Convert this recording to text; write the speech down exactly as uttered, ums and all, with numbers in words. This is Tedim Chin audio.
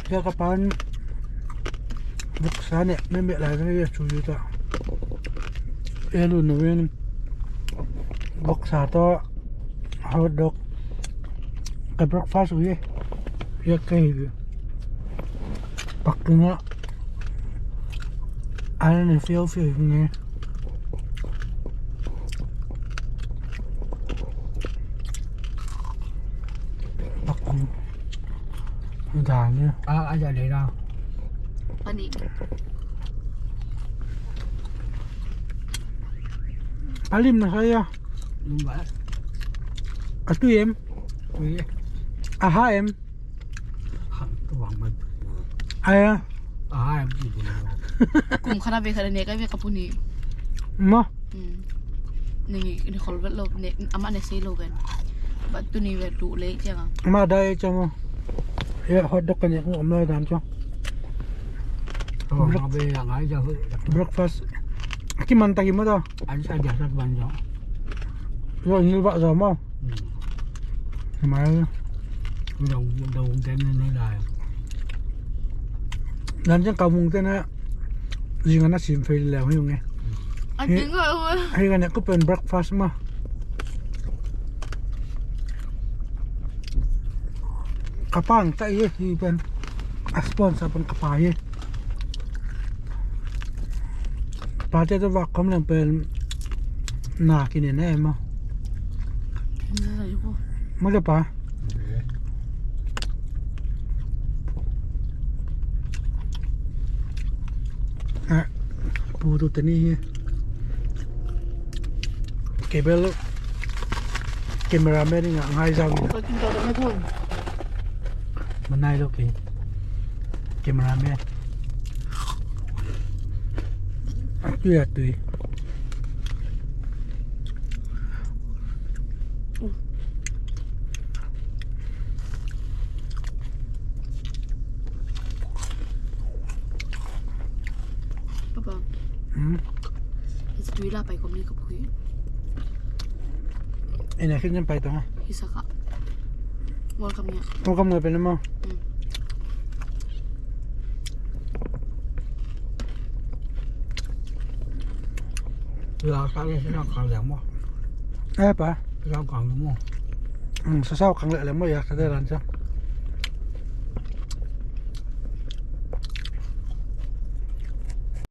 Sia ka pan voksa ne me me lai ne ya chu yu ta. E lu no wen voksa to hot dog ka breakfast u ye. Ya ka hi. Pak tu na. Ai ne fiau fiau ne. Pak tu. Dah ni. Ah, aja deh dah. Ani. Alim na saya. Limba. Atu em. Ui. Aha em. Aya. Kum khana ve khana ne kai ve ka puni. Ma. Ni ni khol vet lo ne ama ne sei lo ven. Ba tu ni ve tu le chang. Ma dai chang mo. Ya hot dog kan ya ko am lai dan chang. Breakfast. Ki man ta ki ma ta. An sa dia sa ban chang. Yo ni ba za ma. Mai. Dong dong den ni lai. Nan jeng ka mung te na. Jing ana sim fei le hi nge. An jing ko. Hi ka ne ko pen breakfast ma. Ka pang ta ye hi pen. A sponsor pen ka pa ye. Pate to vak kom leng pen na kine ne ma. Mo le pa. Pu tu teni hi. Kei bel cameraman in a ngai zau in. Manai lo kei. Cameraman. A tui a tui. Papa. Hmm? Isi tui la pai kom ni ka pui. Ina khit nyan pai tong a. Hi saka. Welcome ya. Welcome nga pen mo. Hmm. Ya sa le sina kang le mo. Eh pa. Ya kang le mo. Hmm, sa sa kang le le mo ya sa de ran sa.